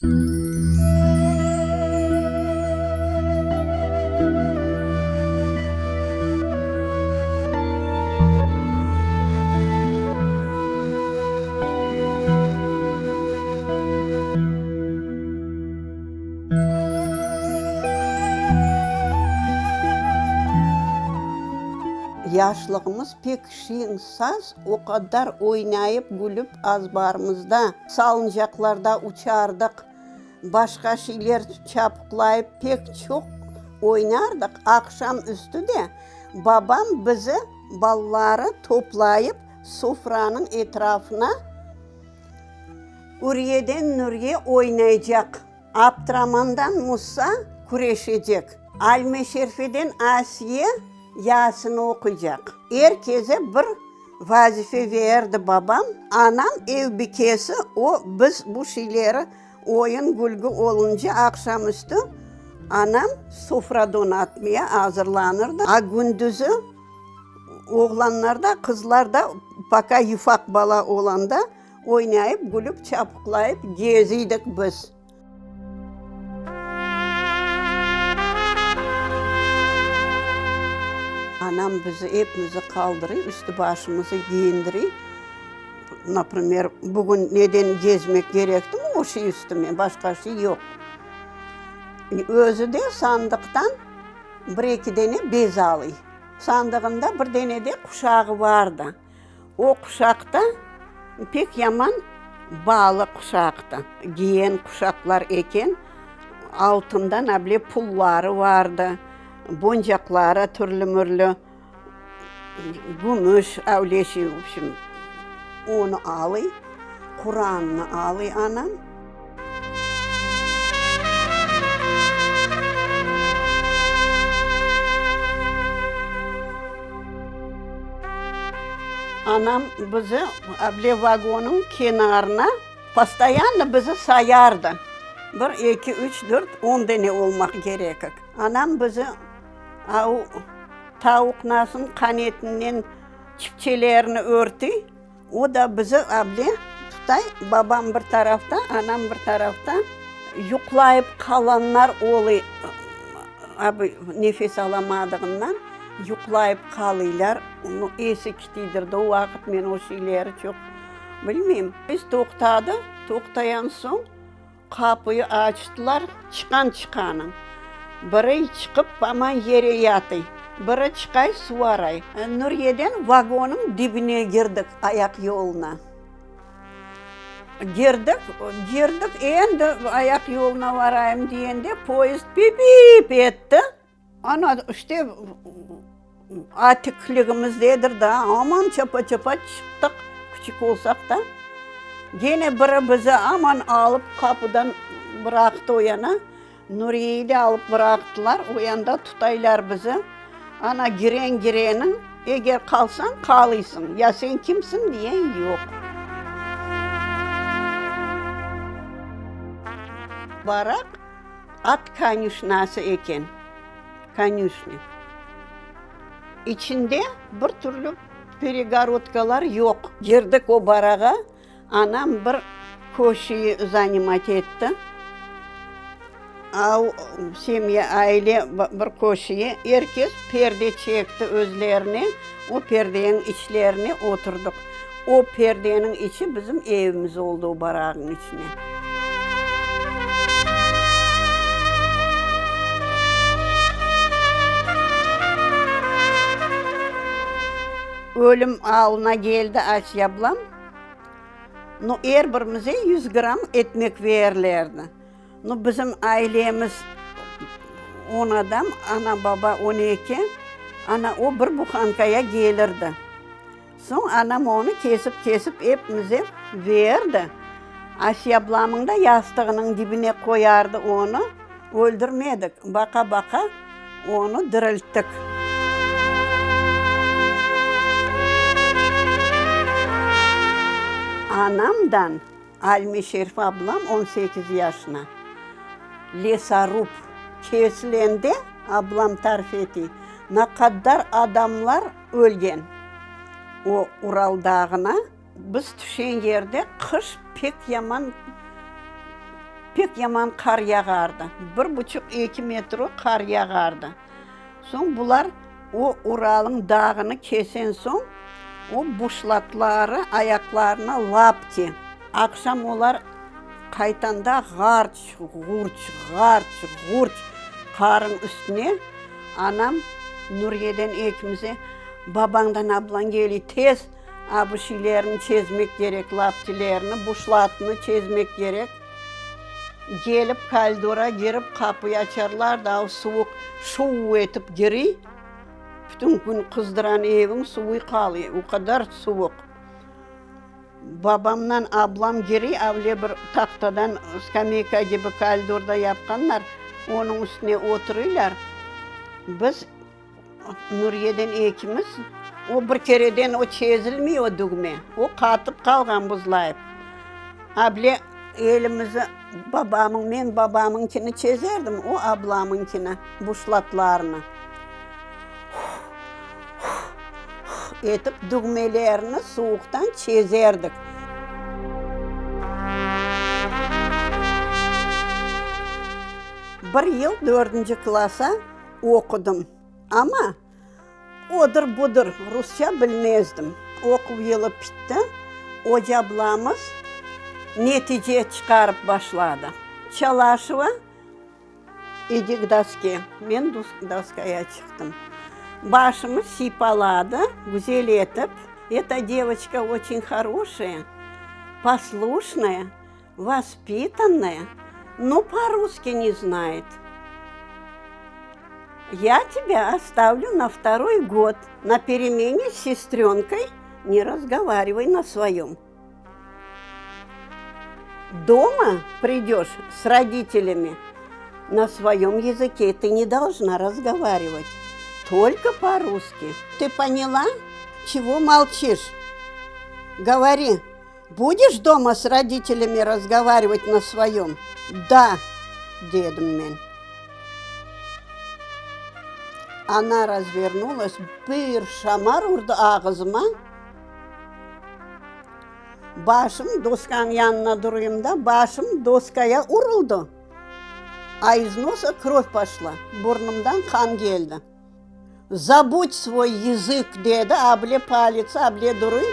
Yaşlığımız pek şeñ-saz, o qadar oynayıp, gülüp azbarımızda, salıncaqlarda uçardıq, başqa şeyler çapıqlayıp pek çoq oynardıq. Aqşam üstü de babam bizi, balaları toplayıp, sofranıñ etrafına Üriyeden Nuriye oynaycaq, Abdramandan Musa küreşecek, Almeşerfeden Asiye Yasin oquycaq. Er keze bir vazife verdi babam, anam ev bikesi, o, biz bu şeyleri oyun-külgü olunca aqşam üstü anam sofra donatmaya azırlanırdı, a kündüzi oğlanlar da, qızlar da poka yufaq bala olanda Oynayıp, gülüp, çapıqlayıp geziydik biz. Anam bizi epimizi qaldırıy, üstü-başımızı giyindiriy. Naprimer, bugün neden gezmek kerektim, o şey üstüme, başqa şey yoq. Özü de sandıqtan bir-eki dene bez alıy. Sandığında bir dene de quşağı bardı. O quşaqta pek yaman baalı quşaqtı. Giyen quşaqlar eken, altından able pulları vardı, boncaqları türlü-mürlü, gümüş, avle şey, v obşem, onı alıy, Qurannı alıy anam. Anam bizi able vagonıñ kenarına postoyanno bizi sayardı. Bir, eki, üç, dört, on dene olmaq kerekik. Anam bizi au tavuqnasıñ qanetinden çipçelerini örtüy. O da bizi able tutay, babam bir tarafta, anam bir tarafta, yuqlayıp qalanlar olıy, abi nefes alamadığından yuqlayıp qalıylar, nu, esi kitiydir de o vaqıt men o şeyleri çoq bilmeyim. Biz toqtadı, toqtayan soñ Qapıyı açtılar, çıqan çıqanıñ. Biri çıqıp aman yere yatıy, biri çıqay suv aray. Nuriyeden vagonıñ dibine girdik, ayaq yoluna. Girdik, girdik, endi ayaq yoluna varayım diyende poyezd pip-pip etti. Ana, işte, atikligimizdedir da, aman çapa-çapa çıqtıq, küçük olsaq da. Gene biri bizi aman alıp qapudan bıraqtı o yana, Nuriyeyi de alıp bıraqtılar, o yanda tutaylar bizi. Ana, giren-gireniñ, eger qalsañ, qalıysıñ, ya sen kimsiñ diyen yoq. Baraq. At konüşnâsı eken, konüşni. İçinde bir türlü peregorodkalar yoq. Girdik o barağa, anam bir köşeyi zanimat etti. Av, semya, aile bir köşeye, er kes perde çekti özlerine, o perdeniñ içlerine oturdıq. O perdeniñ içi bizim evimiz oldı o barağıñ içine. Ölüm alına geldi Asiye ablam. Nu, er birimize yüz gramm etmek verirlerdi. Nu, bizim ailemiz on adam, ana-baba on eki, ana o bir buhankaya gelirdi. Soñ anam onı kesip-kesip epimize berdi. Asiye ablamıñ da yastığınıñ dibine qoyardı onı. Öldürmedik, baqa-baqa onı dirilttik. Anamdan Almişerfe ablam on sekiz yaşına lesorub kesilende, ablam tarif ete, naqaddar adamlar Ölgen. O Ural dağına. Biz tüşen yerde qış pek yaman. Pek yaman qar yağardı. Bir buçuq, eki metro qar yağardı. Soñ bular o Uralnıñ dağını kesen soñ, o buşlatları ayaqlarına lapti. Aqşam olar qaytanda ğarç-ğurç, ğarç-ğurç qarıñ üstüne anam Nuriyeden ekimize, Babañdan ablañ geliy, tez a bu şeylerni çezmek kerek, laptilerni, buşlatnı çezmek kerek. Kelip koridora kirip qapıyı açarlar da, o suvuq şuv etip kiriy, bütün kün qızdıran eviñ suvuy qalıy, o qadar suvuq. Babamnan ablam kiriy, avle bir tahtadan skameyka kibi koridorda yapqanlar, onıñ üstüne oturıylar. Biz Nuriyeden ekimiz, o bir kereden o çezilmey o dügme, o qatıp qalğan buzlayıp. Able elimizi babamıñ, men babamıñkini çezerdim, o ablamıñkini, buşlatlarını. Huh-huh-huh etip dügmelerini suvuqtan çezerdik. Bir yıl dördünci klassa Oqudım, amma odır-budır rusça bilmezdim. Oquv yılı pitti, ocablamız netice çıqarıp başladı. Çalaşeva, idi k doske, men doskaya çıqtım. Başımı sıypaladı, güzel etip, Eta devoçka oçin horoşaya, posluşnaya, Vospitannaya, no po-russki ne znает. Ya tebâ ostavlю na vtoroy god, na peremene s seströnkoy ne razgovarivay na svoyom. Doma pridöş s roditelyami, na svoyom yazıke tı ne dolžna razgovarivat, tolko po-russki. Tı poняla? Çego molçiş? Govori! Budeş doma s roditelyami razgovarivat na svoyom? Da, dedim men. Ona razvernulas, bir şamar urdı ağızıma. Başım doskanıñ yanına durayım da, başım doskaya uruldı. A iz nosa krov poşla, burnumdan qan keldi. Zabud svoy yazık, dedi, able palitsa, able duruy.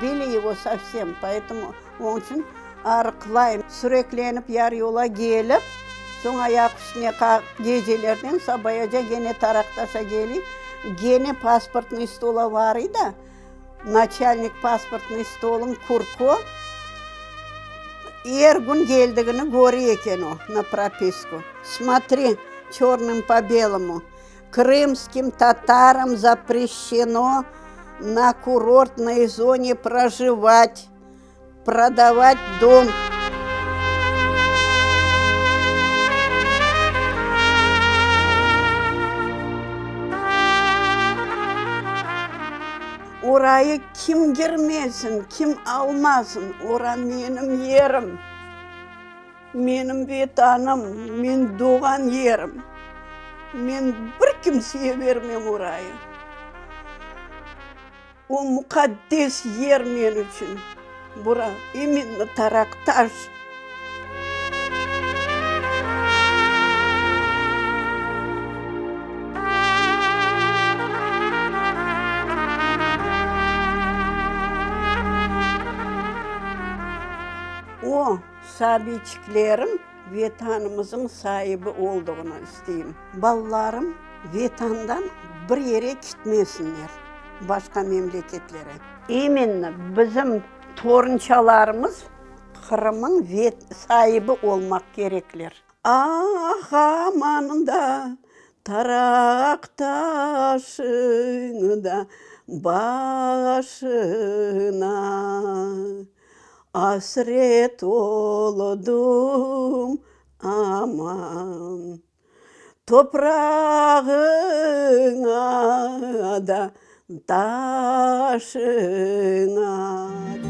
Sbili ego sovsem, poetomu onıñ içün arıqlayım. Süreklenip yarı yola kelip, soñ ayaq üstüne qalqıp, gecelerden sabayaca gene Taraqtaşa kelip, gene pasportnıy stola varıy da, Naçalnik pasportnıy stolın Kurko er kün keldigini köre eken o, na propisku. Smotri, çörnım po belomu, krımskim tataram zapreşçeno na kurortnoy zone projivat. Prodavat dom. Orayı kim kirmesin, kim almasın, ora menim yerim, menim Vetanım, men doğğan yerim. Men bir kimseye bermem orayı. O muqaddes yer men içün, bura, imenno Taraqtaş. O, sabiyçiklerim Vetanımızıñ saibi olduğını isteyim. Balalarım Vetandan bir yere kitmesinler, başqa memleketlere. İmenno bizim torunçalarımız Qırımıñ saibi olmaq kerekler. Ah, aman da, taraq taşıñ da başına. Asret oldım, aman. Toprağıña da, taşıña da.